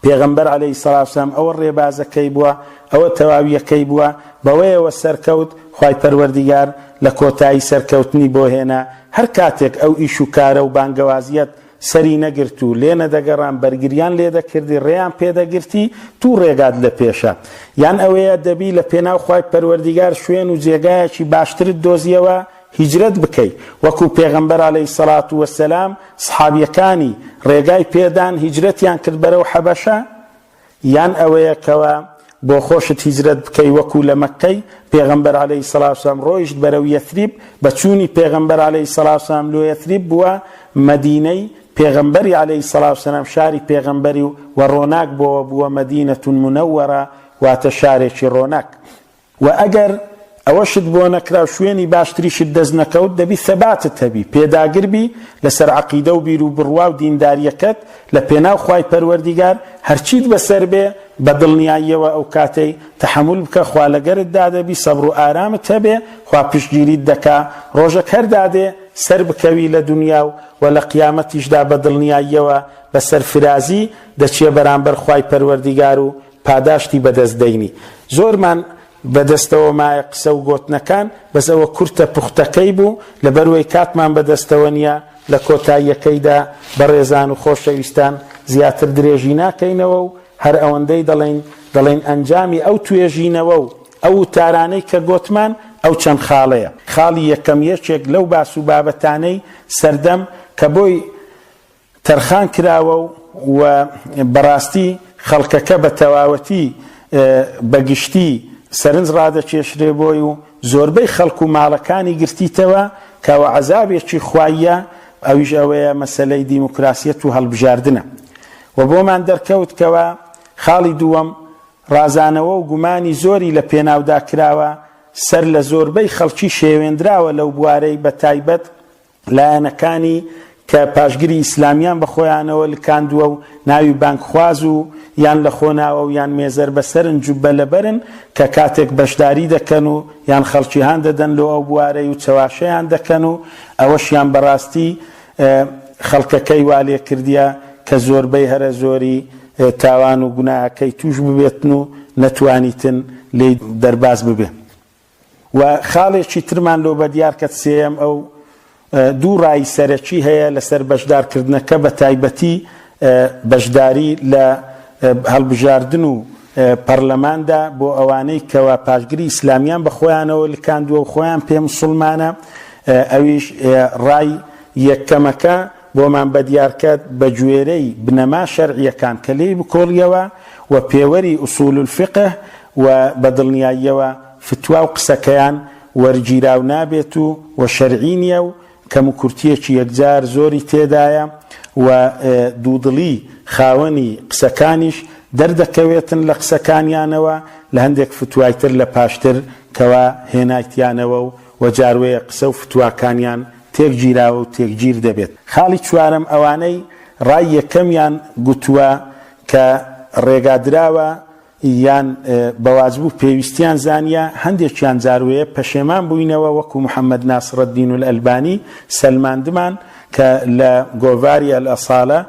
پێغەمبەر عەلەیهی سەڵات وسلام ئەوە ڕێبازەکەی بووە، ئەوە تەواویەکەی بووە، بەوەیەوە سەرکەوت، خوای پەروەردیگار لە کۆتایی سەرکەوتنی بۆ هێنا، هەر کاتێک ئەو ئیش و کارە و بانگەوازیەت سەری نەگرت و لێ نەدەگەڕان بەرگریان لێ دەکردی ڕێیان پێ دەگرتی توو ڕێگات لە پێشە یان ئەوەیە دەبی لە پێناو خوای پەروەردیگار شوێن و جێگایەکی باشترت دۆزیەوە هیجرەت بکەی وەکو پێغەمبەر علیە الصلوە والسلام سحابیەکانی ڕێگای پێدان هیجرەتیان کرد بەرەو حەبەشە یان ئەوەیە کەوا بۆ خۆشت هیجرەت بکەی وەکو لە مەککەی پێغەمبەر علیە الصلوە والسلام ڕۆیشت بەرەو یەثریب بە چوونی پێغەمبەر علیە الصلوە والسلام لۆ یەثریب بووە مەدینەی پێغەمبەری علیە الصلوە والسلام شاری پێغەمبەری و وە ڕۆناک بۆوە بووە مەدینە منەوەرە واتە شارێکی ڕۆناک. وە ئەگەر ئەوەشت بۆ نەکرا و شوێنی باشتریشت دەست نەکەوت دەبی ثەباتت هەبی، پێداگر بی لەسەر عەقیدە و بیر و بڕوا و دینداریەکەت لە پێناو خوای پەروەردیگار، هەرچیت بەسەر بێ بە دڵنیاییەوە ئەو کاتەی تەحەمول بکە خوا لەگەرت دا دەبی سەبر و ئارامت هەبێ خوا پشتگیریت دەکا ڕۆژەک هەر دادێ سەر بکەوی لە دونیا و وە لە قیامەتیشدا بە دڵنیاییەوە بە سەرفرازی دەچیە بەرامبەر خوای پەروەردیگار و پاداشتی بەدەست دەینی. زۆرمان بەدەستەوە مایە قسە و گۆتنەکان، بەس ئەوە کورتە پوختەکەی بوو، لەبەروەی کاتمان بەدەستەوە نییە، لە کۆتاییەکەیدا بەڕێزان و خۆشەویستان زیاتر درێژی ناکەینەوە و هەر ئەوەندەی دەڵێین، دەڵێین ئەنجامی ئەو توێژینەوە و ئەو وتارانەی کە گۆتمان ئەو چەند خاڵەیە. خاڵی یەکەم یەکێک لەو باس و بابەتانەی سەردەم کە بۆی تەرخان کراوە و و بەڕاستی خەڵکەکە بە تەواوەتی بە گشتی سەرنج ڕادەکێشرێ بۆی و زۆربەی خەڵک و ماڵەکانی گرتیتەوە کە ئەوە عەزابێکی خواییە ئەویش ئەوەیە مەسەلەی دیموکراسیەت و هەڵبژاردنە و بۆمان دەرکەوت کەوا خاڵی دووەم ڕازانەوە و گومانی زۆری لە پێناودا کراوە سەر لە زۆربەی خەڵکی شێوێندراوە لەو بوارەی بە تایبەت لایەنەکانی کە پاشگری ئیسلامیان بە خۆیانەوە لکاندووە و ناوی بانگخواز و یان لە خۆ ناوە و یان مێزەر بەسەرن جوببە لەبەرن کە کاتێک بەشداری دەکەن و یان خەڵکی هان دەدەن لۆ ئەو بوارەی و چەواشەیان دەکەن و ئەوەشیان بەڕاستی خەڵکەکەی وا لێ کردیە کە زۆربەی هەرە زۆری تاوان و گوناهەکەی توش ببێتن و نەتوانیتن لێی دەرباز ببێ. و خاڵێکی ترمان لۆ بەدیار کەت سێیەم ئەو دوو ڕای سەرەکی هەیە لەسەر بەشدارکردنەکە بە تایبەتی بەشداری لە هەڵبژاردن و پەڕلەماندا بۆ ئەوانەی کەوا پاشگری ئیسلامیان بە خۆیانەوە لکاندووە و خۆیان پێ مسوڵمانە ئەویش ڕای یەکەمەکە بۆمان بەدیارکەت بە گوێرەی بنەما شەرعیەکان کە لێی بکۆڵیەوە و پێوەری اصول الفقه و بە دڵنیاییەوە فتوا و قسەکەیان وەرگیراو نابێت و و شەرعی نیە و کەموکورتیەکی یەکجار زۆری تێدایە و دوودڵی خاوەنی قسەکانیش دەردەکەوێتن لە قسەکانیانەوە لە هەندێک فتوای تر لە پاشتر کەوا هێنایتیانەوە و و جاروەیە قسە و فتواکانیان تێکگیراوە و تێکگیر دەبێت. خاڵی چوارەم ئەوانەی ڕای یەکەمیان گوتووە کە ڕێگادراوە یان بە واجب و پێویستیان زانیە، هەندێکیان جاروەیە پەشێمان بووینەوە وەکو محمد ناصرالدین الالبانی سەلماندمان کە لە گۆڤاری الاصالە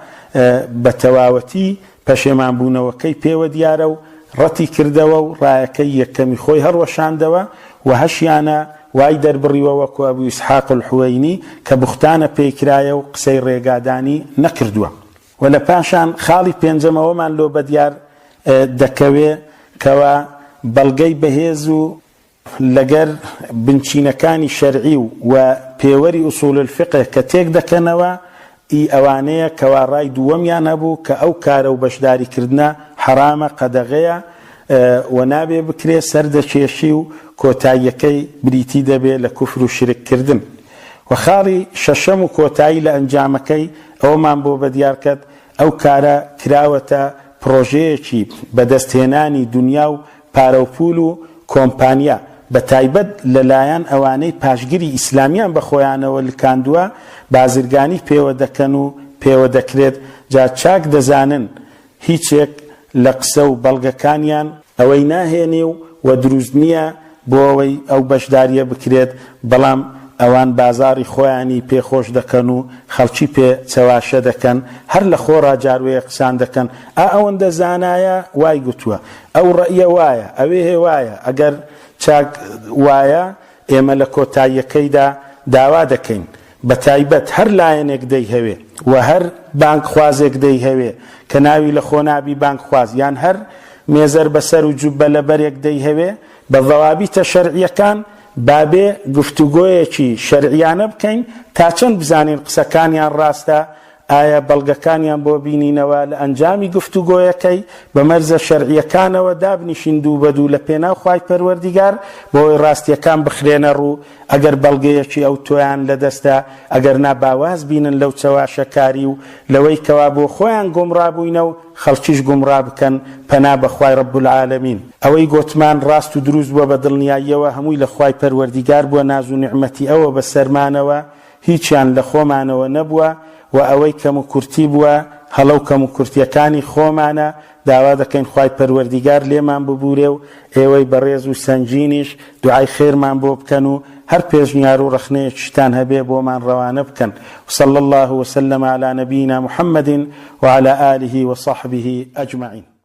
بە تەواوەتی پەشێمان بوونەوەکەی پێوە دیارە و ڕەتی کردەوە و ڕایەکەی یەکەمی خۆی هەڵوەشاندەوە و هەشیانە وای دەربڕیوە وەکو ابو اسحاق الحوینی کە بوختانە پێی کرایە و قسەی ڕێگادانی نەکردووە. و لە پاشان خاڵی پێنجەم ئەوەمان لۆ بەدیار دەکەوێ کەوا بەڵگەی بەهێز و لەگەر بنچینەکانی شەرعی و و پێوەری اصول الفقه کە تێک دەکەنەوە ئی ئەوانەیە کەوا ڕای دووەمیان هەبوو کە ئەو کارە و بەشداری کردنە حەرامە قەدەغەیە و نابێ بکرێ سەر دەکێشی و کۆتاییەکەی بریتی دەبێ لە کوفر و شرک کردن. و خاڵی شەشەم و کۆتایی لە ئەنجامەکەی ئەوەمان بۆ بەدیار کەت ئەو کارە کراوەتە پڕۆژەیەکی بەدەست هێنانی دونیا و پارەو پول و کۆمپانیا بەتایبەت لە لایەن ئەوانەی پاشگری ئیسلامیان بە خۆیانەوە لکاندوە بازرگانی پێوە دەکەن و پێوە دەکرێت جا چاک دەزانن هیچێک لە قسە و بەڵگەکانیان ئەوەی ناهێنێ و و دروست نییە بۆ ئەوەی ئەو بەشدارییە بکرێت، بەڵام ئەوان بازاڕی خۆیانی پێ خۆش دەکەن و خەڵکی پێ چەواشە دەکەن، هەر لە خۆڕا جاروەیە قسان دەکەن، ئا ئەوەندە زانایە وای گوتووە، ئەو ڕەئیە وایە، ئەوێ وایە، ئەگەر چاک وایە ئێمە لە کۆتاییەکەیدا داوا دەکەین بەتایبەت هەر لایەنێک دەیهەوێ و هەر بانگخوازێک دەیهەوێ کە ناوی لە خۆ نابی بانگخواز یان هەر مێزەر بەسەر و جوببە لەبەرێک دەیهەوێ بە ضوابیتە شەرعیەکان بابێ گفتوگۆیەکی شەرعیانە بکەین تا چەند بزانین قسەکانیان ڕاستە ئایا بەڵگەکانیان بۆ بینینەوە لە ئەنجامی گفتوگۆیەکەی بە مەرجە شەرعیەکانەوە دابنیشین دوو بە دوو لە پێناو خوای پەروەردیگار بۆی ڕاستیەکان بخرێنە ڕوو ئەگەر بەڵگەیەکی ئەوتۆیان لە دەستە ئەگەر نا با واز بینن لەو چەواشەکاری و لەوەی کەوا بۆ خۆیان گومڕا بووینە و خەڵکیش گومڕا بکەن پەنا بە خوای رب العالمین. ئەوەی گۆتمان ڕاست و دروست بووە بە دڵنیاییەوە هەمووی لە خوای پەروەردیگار بووە ناز و نیعمەتی ئەوە بەسەرمانەوە هیچیان لە خۆمانەوە نەبووە و ئەوەی کەموکورتی بووە هەڵە و کەموکورتیەکانی خۆمانە، داوا دەکەین خوای پەروەردیگار لێمان ببورێ و ئێوەی بەڕێز و سەنگینیش دوعای خێرمان بۆ بکەن و هەر پێشنیار و ڕەخنەیەکیشتان هەبێ بۆمان ڕەوانە بکەن وصلی اللە وسلم علی نبینا محمد وعلی آله وصحبه اجمعین.